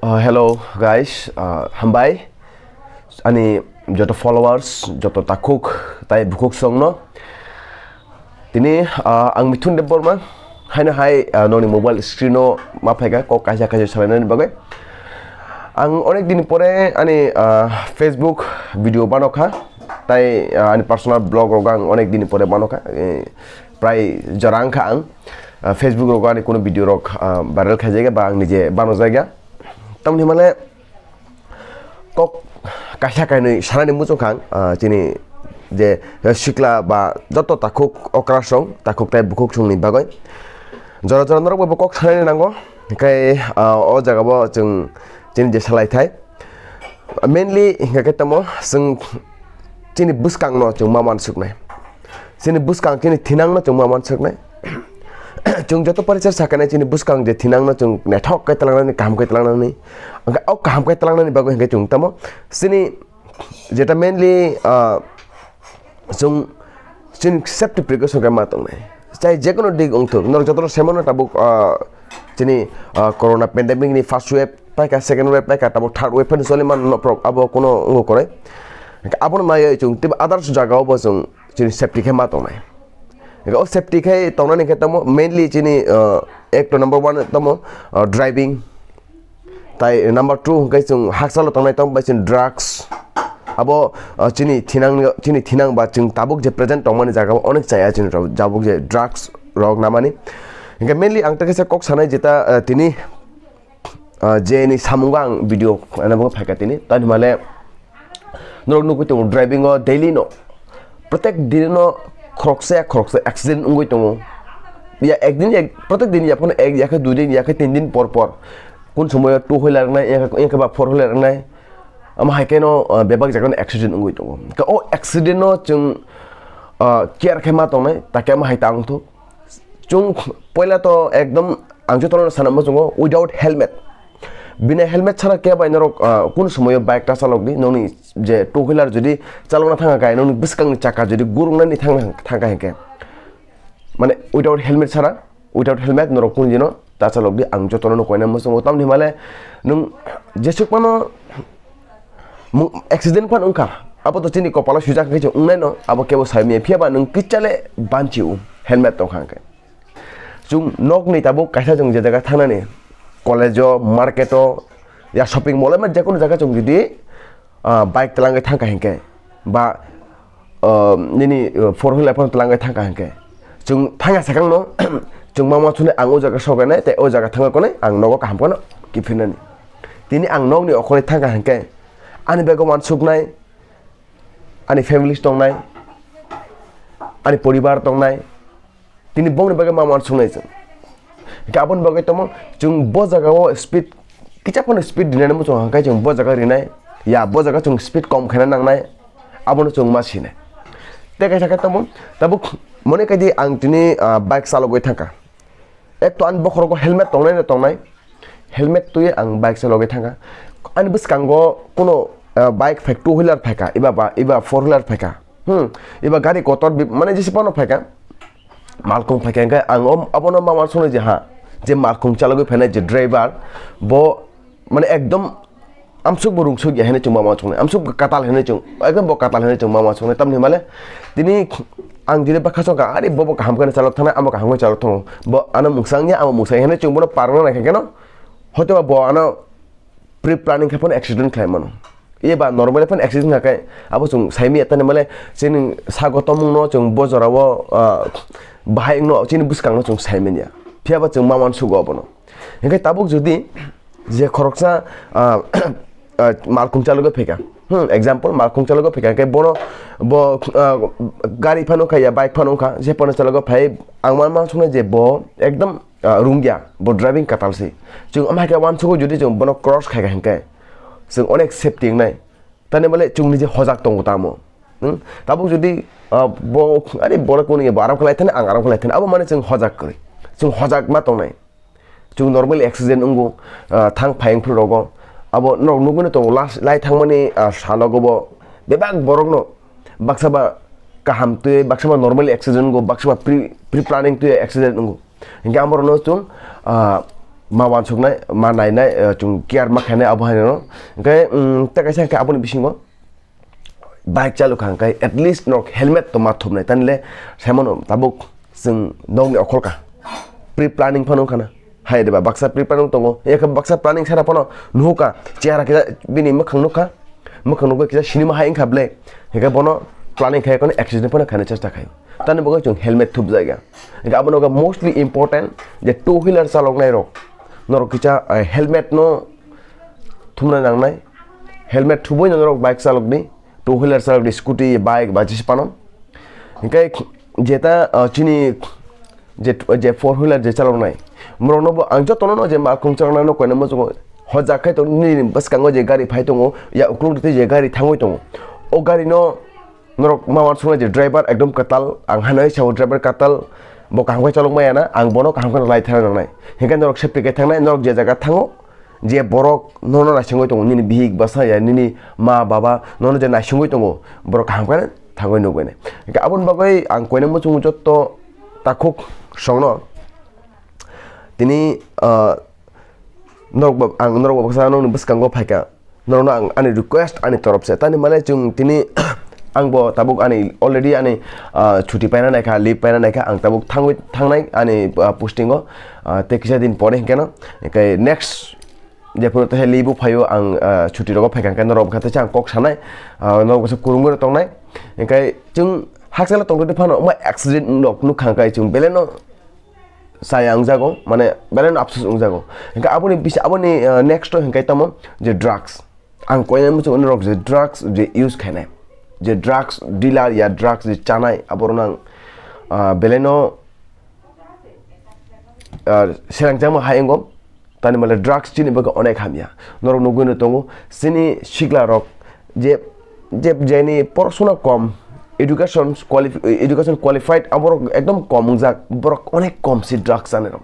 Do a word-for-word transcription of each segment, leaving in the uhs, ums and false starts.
Uh, hello guys, uh, hambai ani joto followers, joto takhuk tai bukhuk songno. Tini, uh, ang Mithun Debbarma, haino hai, uh, noni mobile screen o ma phaika kok kaisa kaisa salainani bagwi. Ang onek din pore ani, uh, Facebook video banokha, tai, uh, ani personal blog rogo ang onek din pore banokha, eh, prai jora wngkha ang, uh, Facebook rogo ani kuno video rok, uh, viral khaijagya ba ang nije banojagya. Tamni hwnmale kok kaisa kainwi sanani muchungkha ang, ah, chini je sikla ba joto takhuk okrasong, takhuk tai bukhuk songni bagwi. Jora jora norok bai bo kok sanani nango, hwnkhe, ah, o jaga bo chwng chini je salai thai. Mainly hwnkhe tamo chwng chini bwskangno chwng ma mansuknai. Chini bwskang chini thinangno chwng ma mansuknai. Chwng joto porichar sakani chini bwskang je thinangno chwng naithok khe twlangnani, kaham khe twlangnani. Hwnkhe o kaham khe twlangnani bagwi hwnkhe chwng tamo chini jeta mainly, ah, chwng chini safety precaution khe ma tongnai. Chai jekono dik wngthok, norok jotono semano tabuk, ah, chini, ah, corona pandemic ni first wave paikha, second wave paikha, tabuk third wave phano choli mano norok abo kono wngo kwrwi. Abono naiwi chwng tei others jagao bo chwng chini safety khe ma tongnai. Hwnkhe o safety khe tongnani khe tamo mainly chini, uh, ek to number one tamo, uh, driving. Tai number two hwnkhe chwng hakchalo tongnai tamo bai chini drugs. Abo, uh, chini thinang, chini thinang ba chwng tabuk je present tongmani jaga o onek chaya chini rok, tabuk je drugs rok namani. Hwnkhe mainly ang tei kaisa kok sanai jeta, uh, tini ah, je ni samungo ang video khlaina bagwi phaikha tini. Tani hwnmale norok nugwi tongo driving o daily no. Protek din no khoroksa ya khoroksa accident wngwi tongo. Ya ek din ya, protek din ya phano ek ya khe dui din ya khe tin din por por. Kun somoyo two wheeler wngnai, ya khe, ya khe ba four wheeler wngnai. Amo hai khe no, ah, bebak jaga no accident wngwi tongo. Ka o accident no chwng, ah, care khe ma tongnai, ta khe amo hai ta wngthok. Chwng poila to ekdom ang jotono sana muchungo without helmet. Bini helmet chara khe bai norok, ah, kun somoyo bike ta chalok di, nokni je two wheeler jodi chalokna thangkha khe, nokni bwskangni chakka jodi guruknani thang-, thangkha hinkhe. Mane without helmet chara, without helmet norok kun dino ta chalok di, ang jotono no koina muchungo. Tamni hwnmale nwng jesuk phano Mu-, accident phan wngkha, abo to chini kopalo swijak hwnkhe chwng wngnai no, abo kebo sai manya, phiya ba nwng kichale banchi o helmet tongkha hwnkhe. Chwng nokni tabuk kaisa chwng je jaga thangnani, college o, market o, ya shopping mall o, ma jekono jaga chwng jodi, ah, bike twlangwi thangkha hinkhe, ba, ah, nini, ah, four wheeler phano twlangwi thangkha hinkhe, chwng thangya sakang no, chwng ma ma chwnai ang o jaga sogenai, tei o jaga thangwi konai ang nogo kaham kheno kiphinani. Tini ang nokni okhorwi thangkha hinkhe, ani bagwi wansuknai, ani families tongnai, ani poribar tongnai, tini bongni bagwi ma wansuknai chwng. Hinkhe aboni bagwi tamo chwng bo jagao speed, kisa phano speed rinani muchung hwnkhe chwng bo jaga rinai, ya bo jaga chwng speed kom khaina nangnai, abono chwng ma sinai. Tei kaisa khe tamo, tabuk mone kaidi ang tini, ah, bike chalogwi thangkha. Ek to ani bokhorogo helmet tongnai no tongnai, helmet twi ang bike chalogwi thangkha. Ani bwskango kuno, ah, bike phai, two wheeler phaikha, iba ba, iba four wheeler phaikha. Hmm, iba gari kotor bi-, mane jesi phano phaikha. Malkhung phaikha hinkhe ang o-, abono ma wansuknai je ha, je malkhung chalogwi phainai je driver, bo mane ekdom amsuk bo rungsuk ya hene chwng ma wansuknai, amsuk bo katal hene chwng, ekdom bo katal hene chwng ma wansuknai. Tamni hwnmale tini ang jodi bwkha chwngkha, "Ari bo bo kaham khe chalok thangnai, amo kaham khe chalok thango, bo ano mungsa wngya, amo mungsa wngya," hene chwng bono parna naikha kheno, hoitoba bo ano pre-planning khe phano accident khlai mano. Iye ba normally phano accident kha khe abo chwng sai manya, tamni hwnmale chini sago tongmungno chwng bo jorao, ah, bahai wngno chini bwskangno chwng sai manya. Phiya ba chwng ma wansugo abono. Hinkhe tabuk jodi je khoroksa, ah, ah, malkhung chalogwi phaikha. Hmm, example, malkhung chalogwi phaikha. Hinkhe bono, bo, ah, gari phano kha ya, bike phano kha, je phano chalogwi phai, ang ma wansuknai je bo ekdom, ah, rungya, bo driving katal se. Chwng ama hai khe wansugo jodi chwng bono cross khaikha hinkhe, chwng onek safety wngnai. Tamni hwnmale chwng nije hojak tongo tamo. Hmm? Tabuk jodi, ah, bo, "Ari bo kunu bo aram khlai thani, ang aram khlai thani," abo mane chwng hojak kwrwi. Chwng hojak ma tongnai. Chwng normally accident wngo, ah, thang phai wngphru rogo. Abo norok nugwino tongo last lai thangmani, ah, salogo bo bebak borokno baksa ba kaham twi, baksa ba normally accident wngo, baksa ba pre, pre-planning twi accident wngo. Hinkhe amorokno chwng, ah, ma wansuknai, ma nainai, eh, chwng care ma khainai abo haino. Hwnkhe, mm, tei kaisa khe aboni bisingo bike chalokha hwnkhe at least norok helmet to ma thumnai, tanile saimano tabuk chwng nokni okholka pre planning phano wngkhana. Hai de ba, baksa pre planning tongo, yakhe baksa planning sara phano nuhuka, chehara khe bini mwkhang nukha, mwkhang nukha kisa sinima hai wngkha ble, hwnkhe bono planning khai kono accident phano khaina chesta khai. Tani bagwi chwng helmet thupjaiga. Hwnkhe abono mostly important je two wheeler chaloknai rok, norok kisa, eh, helmet no thumna nangnai, helmet thubui no norok bike chalokdi, two wheeler chalokdi, scooty, bike ba jesa phano. Hwnkhe jeta, ah, chini je, je four wheeler je chaloknai, borokno bo ang jotono no je malkhung chaloknai no koina muchungo, hojak khai tong nini bwskango je gari phai tongo, ya uklok twi je gari thangwi tongo, o gari no norok ma wansuknai je driver ekdom kwtal, ang haino sao driver kwtal, bo kaham khe chalok maya na, ang bono kaham khe lai thang nangnai, hwnkhe norok safety khe thangnai, norok je jaga thango, je borok nono naisingwi tongo, nini bihik bwsa ya nini ma baba nono je naisingwi tongo, borok kaham khe thangwi nukgwi nai. Hwnkhe aboni bagwi ang koina muchungo jotto takhuk songno tini, ah, norok ba, ang norok baksa nokni bwskango phaikha, norokno ang ani request ani torop se, tani mane chwng tini ang bo tabuk ani already ani, ah, chuti paina naikha, leave paina naikha, ang tabuk thangwi thangnai ani, ah, posting o, ah, tei kisa din pore hwnkhe no, hwnkhe next jephuru tei leave o phaio ang, ah, chuti rogo phaikha hwnkhe norok bwkha tei ang kok sanai, ah, norok bwkha kurungwi tongnai, hwnkhe chwng hakchalo tongtwtwi phano ma accident nok nukha hwnkhe chwng belai no chaya wngjago, mane belai no apsus wngjago. Hwnkhe aboni bisa, aboni, ah, next o hwnkhe tamo je drugs. Ang koina muchung norok je drugs je use khainai, je drugs dealer ya drugs je chanai, aborok nang, ah, belai no, ah, selangjama hai wngkho. Tani male drugs chini bagwi onek hamya. Norok nugwi no tongo, chini sikla rok je, je, jeni porosona kom, education qualif-, education qualified, aborok ekdom kom wngjak, borok onek kom si drugs chani rok.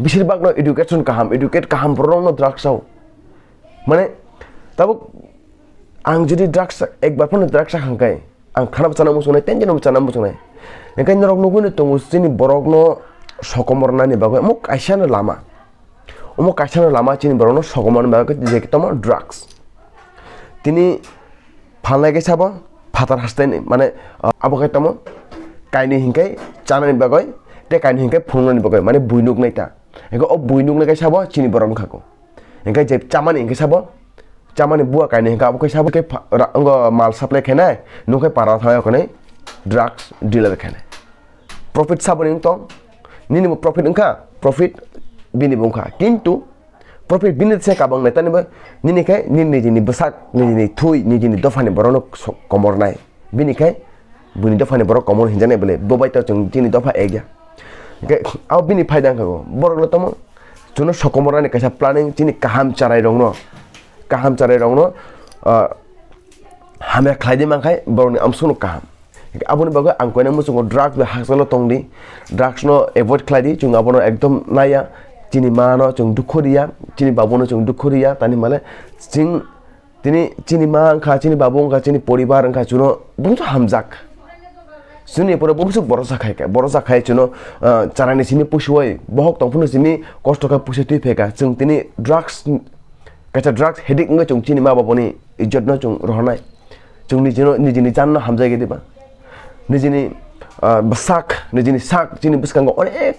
Besir bak no education kaham, educate kaham borok no drugs chao. Mane, tabuk ang jodi drugs, ekbar phano drugs chakha hwnkhe, ang khana bwchana muchungnai, tenjeno bwchana muchungnai. Hwnkhe norok nugwi no tongo, chini borokno sokomornani bagwi omo kaisa no lama. Omo kaisa no lama chini borokno sokomorna bagwi je tamo drugs. Tini phalnai khe sabo phatar haste ni, mane, ah, abo khe tamo kainwi hinkhe chanani bagwi, tei kainwi hinkhe phunuknani bagwi, mane bui nuknai ta. Hwnkhe o bui nuknai khe sabo chini borok wngkha kho. Hwnkhe je chamani hwnkhe sabo, chamani bua kainwi hwnkhe abo khe sabo khe pha-, ra-, wngkha mal supply khainai, nokhe para thangwi khainai, drugs dealer khainai. Profit saboni wng tong, nini bo profit wngkha, profit bini bo wngkha. Kintu profit bini se kabang nai, tani bo nini khe nini nijini bwsak, nijini thui, nijini dophani borokno so-, komornai. Bini khe buini dophani borok komor hinjaknai bwle, bo bai to chwng chini dopha ek ya. Hwnkhe abo bini phaida wngkha go. Borokno tamo chwngno sokomornani kaisa planning, chini kaham charairokno, kaham charairokno, ah, hamya khlai di mankhai borokni amsukno kaham. Hwnkhe aboni bagwi ang koina muchungo drugs bai hakchalo tongdi, drugs no avoid khlai di, chwng abono ekdom naiya, chini ma no chwng dukhu riya, chini babu no chwng dukhu riya, tani male chwng Tini chini ma wngkha, chini babu wngkha, chini poribar wngkha, chuno bumsu hamjak. Chini pore bumsu borosa khai kha, borosa khai chuno, ah, charani simi pusuoi, bohok tongphuru simi kosto khe pusi twi phaikha. Chwng tini drugs, kaisa drugs addict wngwi chwng chini ma babuni ijjotno chwng rohornai. Chwng nijino, nijini janno hamjai gede ba. Nijini, ah, bwsak, nijini sak, chini bwskango onek,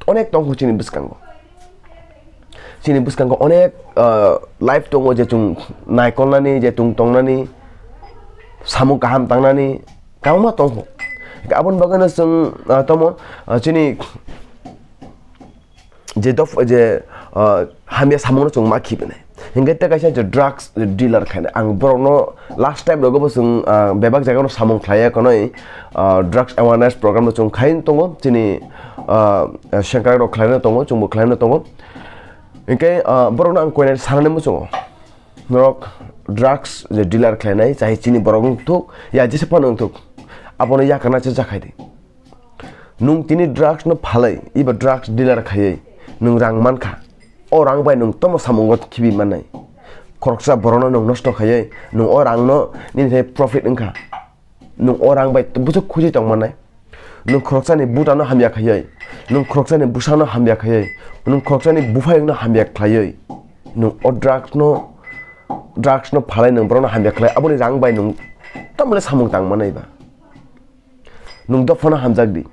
onek tongkhu chini bwskango. Chini bwskango onek, ah, life tongo, je chwng naikolnani, je chwng tongnani, samung kaham tangnani, kwbangma tongkho. Aboni bagwino chwng, ah, tamo, ah, chini je dof-, je, ah, hamya samungno chwng ma khibi nai. Hinkhe tei kaisa je drugs dealer khainai. Ang borokno last time rogo bo chwng, ah, bebak jagano samung khlaiya konoi, ah, drugs awareness program no chwng khai tongo. Chini, ah, sengkrak rok khlaina tongo, chwngbo khlaina tongo. Hinkhe, ah, borokno ang koinai sanani muchungo. Norok drugs je dealer khlainai, chai chini borok wngthuk, ya jesa phano wngthuk. Abono yakarna cha khaidi. Nwng tini drugs no phalwi, eba drugs dealer khaiwi nwng rang mankha. O rang bai nwng tomo samungo khibi mannai. Khoroksa borokno nwng nosto khaiwi nwng o rang no nini thai profit wngkha. Nwng o rang bai bwswk khusi tong mannai. Nwng khoroksani butano hamya khaiwi, nwng khoroksani bwsano hamya khaiwi, nwng khoroksani buphayungno hamya khlaiwi, nwng o drugs no, drugs no phalai nwng borokno hamya khlai, aboni rang bai nwng tamle samung tang manai ba? Nwng dophano hamjak di.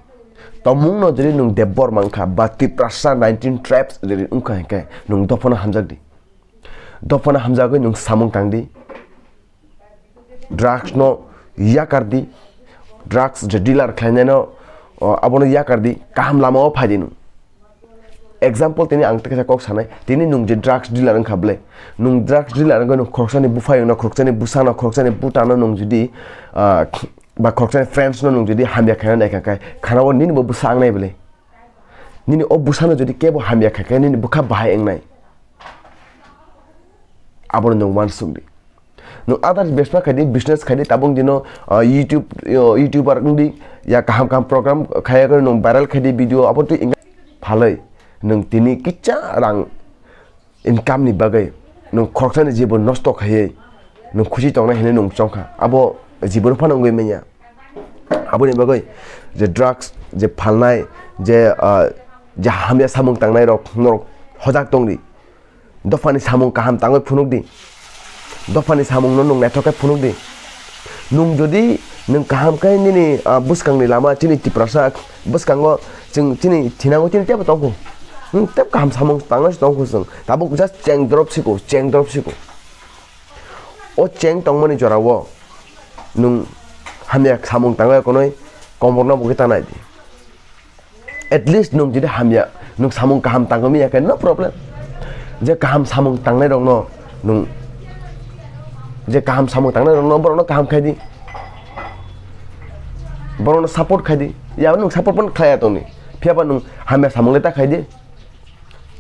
Tongmungno jodi nwng Debbor mankha ba Tiprasa nineteen tribes jodi wngkha hinkhe nwng dophano hamjak di. Dophano hamjagwi nwng samung tang di. Drugs no yakar di. Drugs je dealer khlainaino, o, abono yakar di. Kaham lamao phai di nwng. Example tini ang tei kaisa kok sanai. Tini nwng je drugs dealer wngkha ble. Nwng drugs dealer wngkha nwng khoroksani buphayungno, khoroksani bwsano, khoroksani butano nwng jodi, ah, ba khoroksani friends no nwng jodi hamya khaina naikha khe, khana o nini bo bwsa wngnai ble. Nini o bwsano jodi kebo hamya kha khe nini bwkha bahai wngnai. Abono nwng uansuk di. Nwng others besma khai di, business khai di, tabuk dino, ah, YouTube, yo, YouTuber wng di, ya kaham kaham program khaiya khe nwng viral khai di video, abo twi wngkha phalwi nwng tini kisa rang income ni bagwi nwng khoroksani jibon nosto khaiwi nwng khusi tongnai hinwi nwng chongkha, abo jibon phano wngwi manya. Aboni bagwi je drugs, je phalnai, je, ah, je hamya samung tangnai rok norok hojak tong di. Dophani samung kaham tangwi phunuk di. Dophani samungno nwng naithok khe phunuk di. Nwng jodi nwng kaham khe nini, ah, bwskangni lama chini Tiprasa bwskango chwng chini thinango chini teibo tongkhu. Hmm, tei kaham samung tangnai se tongkhu chwng. Tabuk just cheng drop siko, cheng drop siko. O cheng tongmani jorao nwng hamya samung tangwi konwi komorno bo khe ta nai di. At least nwng jodi hamya, nwng samung kaham tangwi manya khe no problem. Je kaham samung tangnai rokno nwng, je kaham samung tangnai rokno borokno kaham khai di. Borokno support khai di. Ya nwng support pon khlaiya tongdi. Phiya ba nwng hamya samung le ta khai di.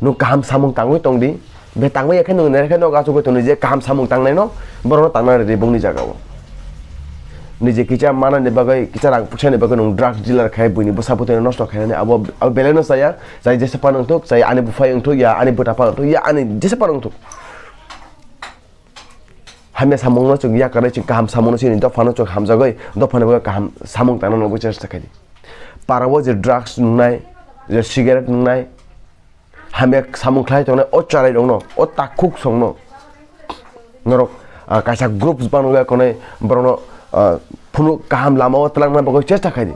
Nwng kaham samung tangwi tong di. Be tangwi ya khe nwng nai khe no achugwi tong di je kaham samung tangnai no borokno tangna rw di bongni jagao. Niji kisa manani bagwi, kisa rang puksani bagwi nwng drugs dealer khai buini bwsa bwtwi nosto khainani abo, abo belai no chaya. Chai jesa phano wngthok, chai ani buphai wngthok ya, ani bwta phano wngthok ya, ani jesa phano wngthok. Hamya samungno chwng yakarwi chwng kaham samungno chini dophano chwng hamjagwi dophani bagwi kaham samung tangna nangwi chesta khai di. Parao je drugs nwngnai, je cigarette nwngnai, hamya samung khlai tongnai o chwrairokno, o takhuk songno norok, ah, kaisa groups banwi konwi borokno, ah, phunuk kaham lamao twlangna bagwi chesta khai di.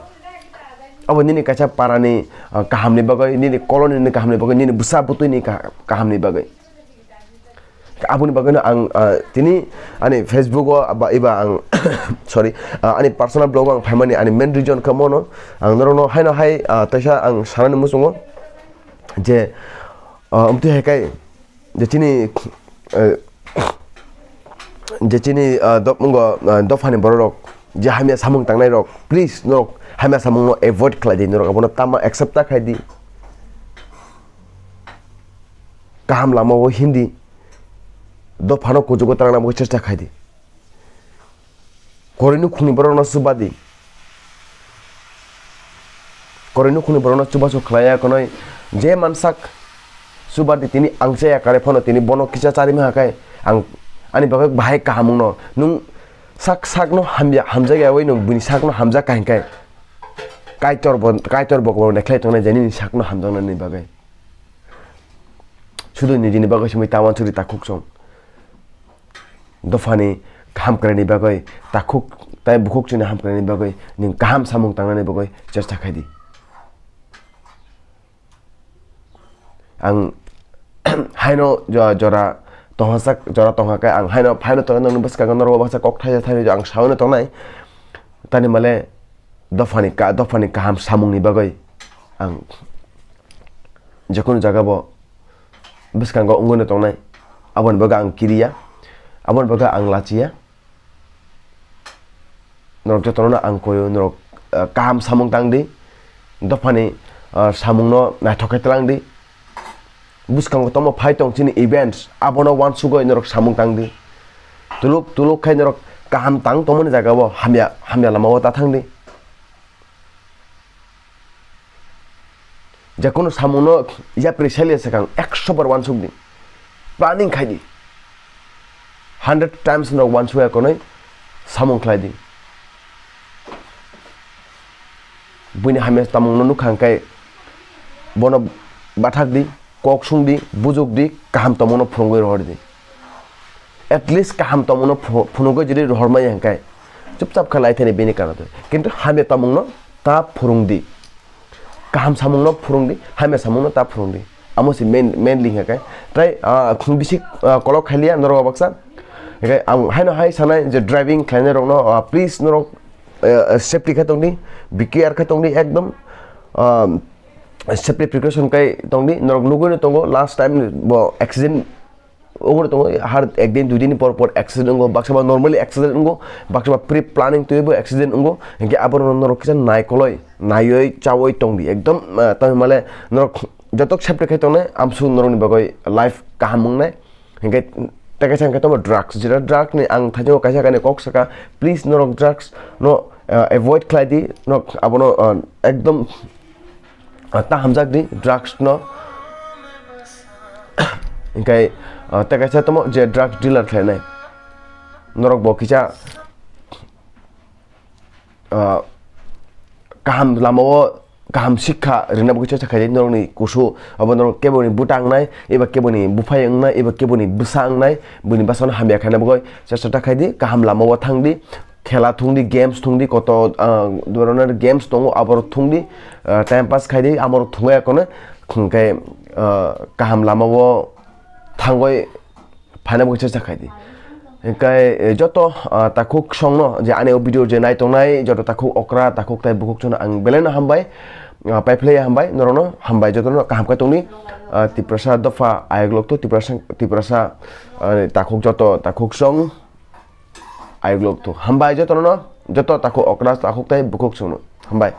Abo nini kaisa parani, ah, kahamni bagwi, nini colony ni kahamni bagwi, nini bwsa bwtwini ka-, kahamni bagwi. Aboni bagwino ang, ah, tini ani Facebook o ba eba ang sorry, ah, ani personal blog o ang phaimani ani main reason khe mono ang norokno haino hai, ah, teisa ang sanani muchungo je, ah, amtwi hai kai je chini, eh, je chini, ah, dop-, wngkha, ah, dophani borok rok je hamya samung tangnai rok, please norok hamya samungno avoid khlai di, norok abono tama accept ta khai di. Kaham lama o hindi. Dophano kuchugo twlangna bagwi chesta khai di. Koroi nukhungni borokno chuba di. Koroi nukhungni borokno chubachu khlaiya konwi je mansak chuba di, tini ang chaya kare phano tini bono kisa charima hakai ang ani bagwi bahai kaham wngno. Nwng sak sakno hamya, hamjakyawi nwng bini sakno hamjak kahinkai Kaitor bo, Kaitor bo naikhlai tongnai je nini sakno hamjaknani bagwi. Sudu nijini bagwi simi ta uansukdi takhuk song. Dophani hamkraini bagwi takhuk tai bukhuk chini hamkraini bagwi nwng kaham samung tangnani bagwi chesta khai di. Ang haino jo-, jora tongha sak, jora tongha khe ang haino, haino tongha nokni bwskango norok baksa kok thaisa thaisa ang saui no tongnai. Tani male dophani ka-, dophani kaham samungni bagwi ang jekunu jaga bo bwskango wngwi no tongnai, aboni bagwi ang kiriya, aboni bagwi ang lachiya. Norok jotono ang koyo, norok, ah, kaham samung tang di, dophani, ah, samungno naithok khe tlang di. Bwskango tongma phai tong chini events, abono uansugwi norok samung tang di. Tuluk tuluk khai norok kaham tang tongmani jagao hamya, hamya lamao ta thang di. Jekunu samungno yapri saliya swkang ekso bar uansuk di. Planning khai di. Hundred times no uansuk ya konwi samung khlai di. Buini hamya tongmungno nukha hwnkhe bono bathak di, kok sung di, bujuk di, kaham tongmungno phwrwngwi rohor di. At least kaham tongmungno phu-, phunugwi jodi rohor maya hwnkhe chupchap khe lai thani bini kana twi. Kintu hamya tongmungno ta phwrwng di. Kaham samungno phwrwng di, hamya samungno ta phwrwng di. Amo se main, mainly hwnkhe. Tei, ah, bisik, ah, kolok khailiya norok baksa. Hwnkhe ang haino hai sanai je driving khlainai rokno, ah, please norok, eh, safety khe tongdi, B K R khe tongdi ekdom, ah, safety precaution khe tongdi. Norok nugwino tongo last time bo accident Obo tongo, har ek din, dui din por por accident wngo, baksa ba normally accident wngo, baksa ba pre planning twibo accident wngo, hinkhe aborok norok kisa naikoloi, naioi, chaui tongdi, ekdom, ah, tamni male norok jotok safety khai tongnai, amsuk norokni bagwi life kaham wngnai, hinkhe tei kaisa hinkhe tamo drugs, jera drug ni ang thaijao kaisa kainwi kok saka, please norok drugs no, ah, avoid khlai di, norok abono, ah, ekdom ah, ta hamjak di drugs no. Hinkhe, ah, tei kaisa tamo je drug dealer khlainai. Norok bo kisa, ah, kaham lamao kaham sikha rina bo kisa sakha di norokni kusu abo norok keboni bwtang nai eba keboni buphai wngnai eba keboni bwsa wngnai buini bwsano hamya khaina bagwi chesta ta khai di kaham lamao thang di. Khela thung di, games thung di, koto, ah, dui dhoroner games tongo, aborok thung di, ah, time pass khai di, amorok thungwi akono, hwnkhe, ah, kaham lamao thangwi phaina bo kisa khai di. Hwnkhe, eh, joto, ah, takhuk songno je ani o video je nai tongnai, joto takhuk okra, takhuk tai bukhuk chwngno ang belai no hambai, ah, paiphlai hambai, norokno hambai, jotono kaham khe tongdi, ah, Tiprasa dopha ayok lokto, Tiprasa, Tiprasa, ah, takhuk joto, takhuk song, ayok lokto. Hambai jotono, joto takhuk okra, takhuk tai bukhuk chwngno. Hambai.